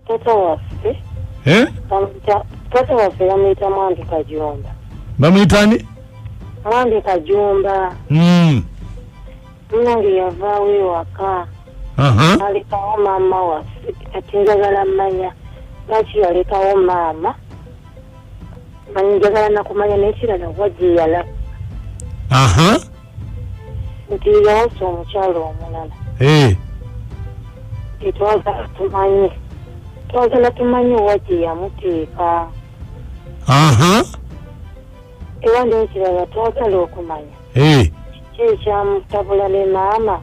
Taata waffe Eh? Taata waffe bamuyita Mwambi Kajumba. Bamuyita ani? Mwambi Kajumba. Munange yavaawo ewaka. Alekawo maama waffe. Kati njagala mmanya lwaki yalekawo maama. Manyi njagala nakumanya n'ekirala wa gye yala. Nti yawasa omukyala omulala. Twagala tumanye. Twagala tumanye wa gye yamuteeka. Era n'ekirala twagala okumanya. Kiki ekyamutabula ne maama?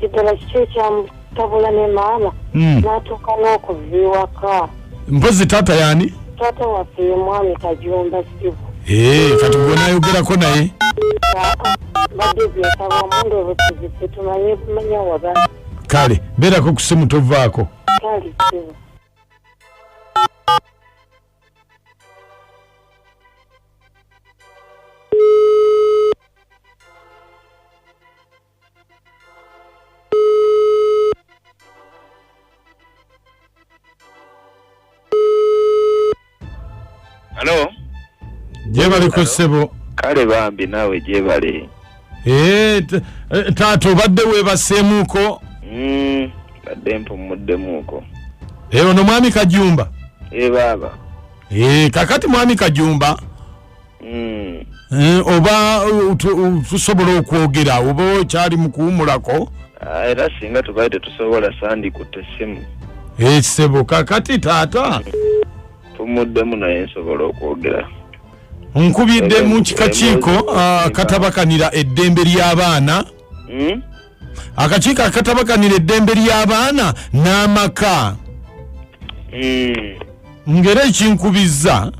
Kiddala kiki ekyamutabula ne maama? N'atuuka n'okuva ewaka. Mpozi taata yaani? Taata waffe ye Mwami Kajumba Ssibu. Kati gwe naayogerako naye? Mbadde byetaba omundu obusizi ffe tumanye kumanya waba. Kale, beerako ku ssimu tovaako. Kale, ssibu. Halo? Gyebaleko ssebo. Kale bambi naawe gyebale. Taata obadde weebaseemuuko? Badde mpumuddemuuko. Ono Mwami Kajumba? Baaba. Kakati Mwami Kajumba, oba tusobola okwogera oba okyali mu kuwumulako? Era singa tubadde tetusobola sandikutte essimu. Ssebo kakati taata. Mpumuddemu naye nsobola okwogera. Nkubidde mu kakiiko akatabakanira eddembe ly'abaana. Akakiiko akatabakanira eddembe ly'abaana n'amaka. Ng'era ekinkubizza,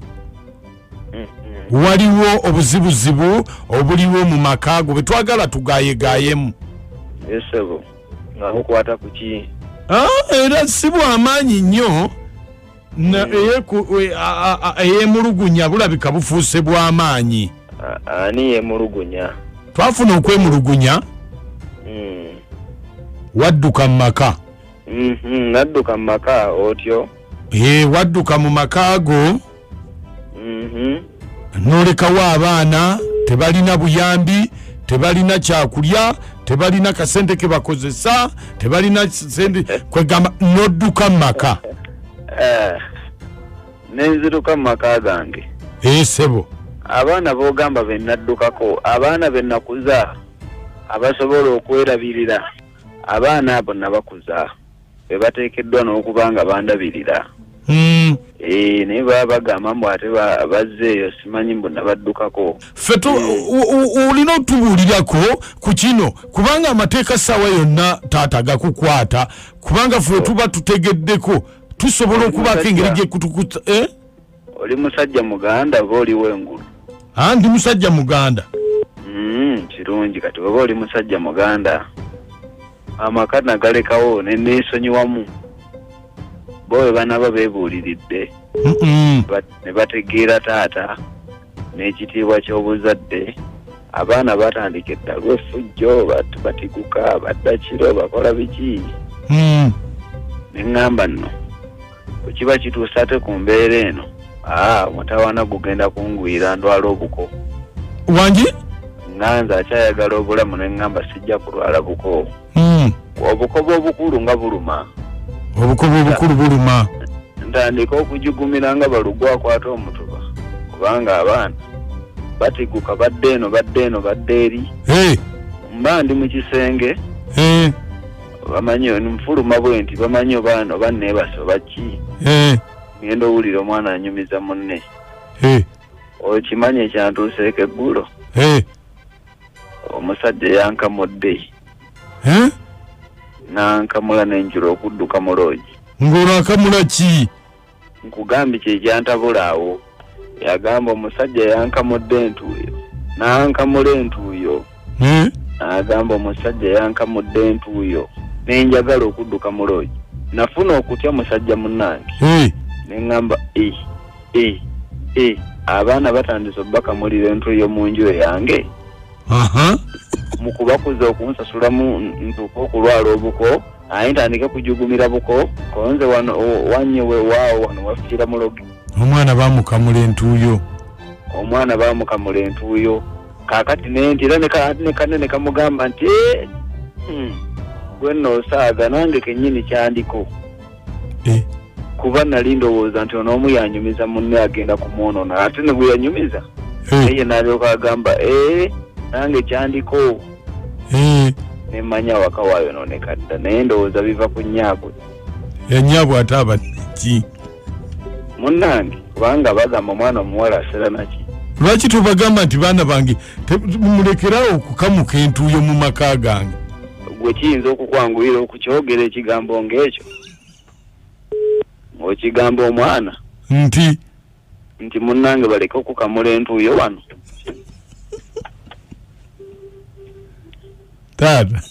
waliwo obuzibuzibu obuliwo mu maka ago bwe twagala tugayegaayemu. Ssebo, nga bukwata ku ki? Era si bw'amaanyi nnyo. Eyemulugunya bulabika bufuuse bw'amaanyi. Ani yemulugunya? Twafuna okwemulugunya. Wadduka mu maka. Nadduka mu maka otyo? Wadduka mu maka go. N'olekawo abaana tebalina buyambi, tebalina kyakulya, tebalina kasente ke bakozesa, tebalina sente, kwegamba n'odduka mu maka. Nenziruka mu maka gange. Ssebo. Abaana b'ogamba be naddukako, abaana be nakuza abasobola okwerabirira, abaana abo nabakuza be bateekeddwa n'okuba nga bandabirira. Naye baba bagamba mbu ate bazzeeyo simanyi mbu nabaddukako. Ffe olina otubuulirako ku kino kubanga amateeka ssaawa yonna taata gakukwata, kubanga ffe tuba tutegeddeko tusobola okubaako engeri gye kutukuta, Oli musajja muganda oba oli w'engulu? Ndi musajja muganda. Kirungi kati oba oli musajja muganda amaka nagalekawo ne neesonyiwamu. Bo bwe banaaba beebuuliridde, ne bategeera taata n'ekitiibwa ky'obuzadde, abaana batandika eddalu effujjo, batiguka, badda kiro, bakola biki. Ne ŋŋamba nno, bwe kiba kituuse ate ku mbeera eno, omutawaana gugenda kungwira ndwala obuko. Wangi? Ŋŋanza akyayagala obulamu ne ŋŋamba sijja kulwala buko. Obuko obukulu nga buluma. Obuko obukulu buluma. Ntandika okujugumira nga balugwa akwata omutuba kubanga abaana batiguka badde eno badde eno badde eri. Mba ndi mu kisenge. Bamanyi nfuluma bwe nti bamanyi oba neebase oba ki. Ngenda owulira omwana anyumiza munne. Okimanyi ekyantuuseeko eggulo? Omusajja yankamudde. Nankamula n'enjula okudduka mu loogi. Ng'olwakamula ki? Nkugambye kye kyantabula awo. Yagamba omusajja yankamudde entuuyo. Nankamula entuuyo. N'agamba omusajja yankamudde entuuyo. Ne njagala okudduka mu loogi. Nafuna okutya musajja munnange. Ne ŋŋamba, abaana batandise obbakamulira entuuyo mu nju yange. Mu kubakuza okunsasulamu ntuuke okulwala obuko. Aye ntandike kujugumira buko konze wano wannye wewaawo wano wafiira muloge. Omwana bamukamula entuuyo. Omwana bamukamula entuuyo. Kaakati nenti era ne kanne ne kamugamba nti eh, gwe nno osaaga nange kennyini kyandiko. Eh. Kuba nali ndowooza nti ono omu yanyumiza munne agenda kumwonoona ate ne gwe yanyumiza Eh. naye n'alyoka agamba ee nange kyandiko. Eh. Ne mmanya awaka waayonooneka dda naye ndowooza biva ku nnyaabwe. Ennyaabwe ate aba ki? Munnange kubanga bagamba omwana omuwala asera naki. Lwaki tobagamba nti baana bange mulekerawo okukamuka entuuyo mu maka gange? Gwe kiyinza okukwanguyira okukyogera ekigambo ng'ekyo ng'okigamba omwana nti nti munnange baleke okukamula entuuyo wano. Taata.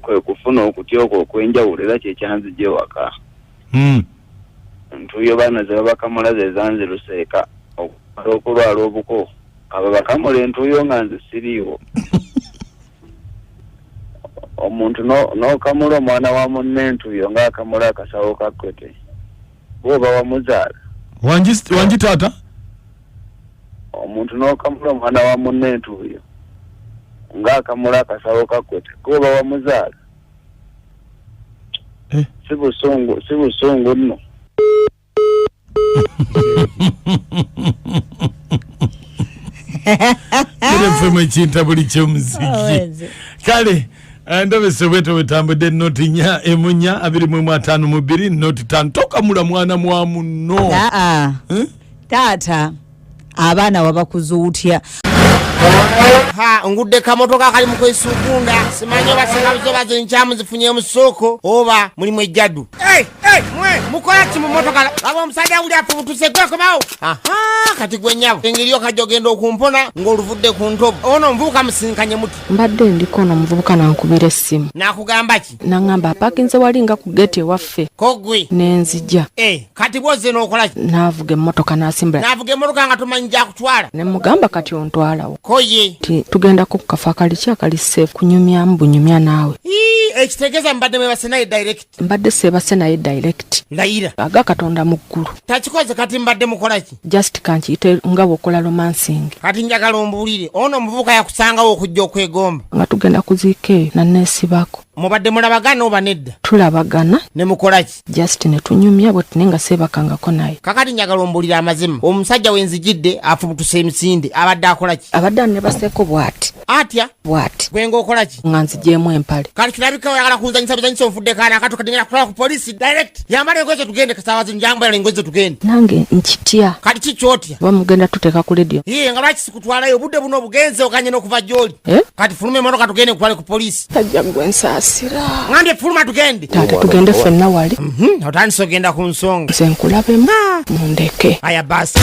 Kwe kufuna okutya okwo okw'enjawulo era kye kyanzija ewaka. Ntuuyo baana ze babakamula ze zanzirusa eka okumala okulwala obuko abo bakamula entuuyo nga nze siriiwo. Omuntu n'okamula omwana wa munne entuuyo ng'akamula akasawo ka kkote bw'oba wamuzaala. Wangi taata? Omuntu n'okamula omwana wa munne entuuyo ng'akamula akasawo ka kkote bw'oba wamuzaala. Eh. Si busungu, si busungu nno. Ffe ekintabuli ky'omuziki. Kale ndabese bwete wetambudde noti 4 emu 4 21 52 noti 5. Tokamula mwana mwa munno. Aa. Eh? Taata abaana wabakuza otya? Ha, ngudde kamotoka akali mu kwesugunda simanyi oba singa oba zenkyamu zifunye mu ssooko oba mulimu ejjaddu. Hey, hey, mwe mukola ki mu motoka? Laba omusajja wuli afubutuse gwekomawo. Aha, kati gwe nnyabo engeri okajja ogenda okumpona ng'oluvudde ku ntobo. Ono omuvubuka musinkanye muti. Mbadde ndiko ono omuvubuka n'ankubira essimu. N'akugamba ki? N'aŋŋamba apaakinze wali nga ku geeti ewaffe. Ko ggwe? Ne nzija. Kati bw'ozze n'okola ki? N'avuga emmotoka n'asimbula. N'avuga emmotoka nga tomanyi gy'akutwala. Ne mugamba kati ontwalawo. Ko ye? Nti tugendako ku kafo akali ki akali safe kunyumyamu bunyumya naawe. Ii, ekitegeeza mbadde mwebase naye direct. Mbadde seebase naye direct. Layira. Aga Katonda mu ggulu. Takikoze kati mbadde mukola ki? Just kankiyite nga bw'okola romancing. Kati njagala ombuulire, ono omuvubuka yakusangawo okujja okwegomba. Nga tugenda kuziika eyo nanneesibako. Mubadde mulabagana oba nedda? Tulabagana. Ne mukola ki? Just ne tunyumya bwe tune nga seebakangako naye. Kakati njagala ombuulire amazima. Omusajja we nzijidde afubutuse emisinde abadde akola ki? Abadde annebaseeko bw'ati. Atya? Bw'ati. Gwe ng'okola ki? Nga nzigyemu empale. Kati kirabika oyagala kunzanyisa bizanyisa onfudde kaana akato kati ngenda kutwala ku poliisi direct. Yambala engoye zo tugende kasaawa zino, yambala engoye zo tugende. Nange nkitya. Kati ki ky'otya? Oba mugenda tuteeka ku radio. Yee, nga lwaki sikutwalayo obudde buno obugenze oganye n'okuva gy'oli? Eh? Kati fuluma emmotoka tugende nkutwale ku poliisi. Tajja gwe nsaasira. Ngambye fuluma tugende. Taata tugende ffenna wali. Otandise ogenda ku nsonga. Nze nkulabemu mundeke. Aya basi.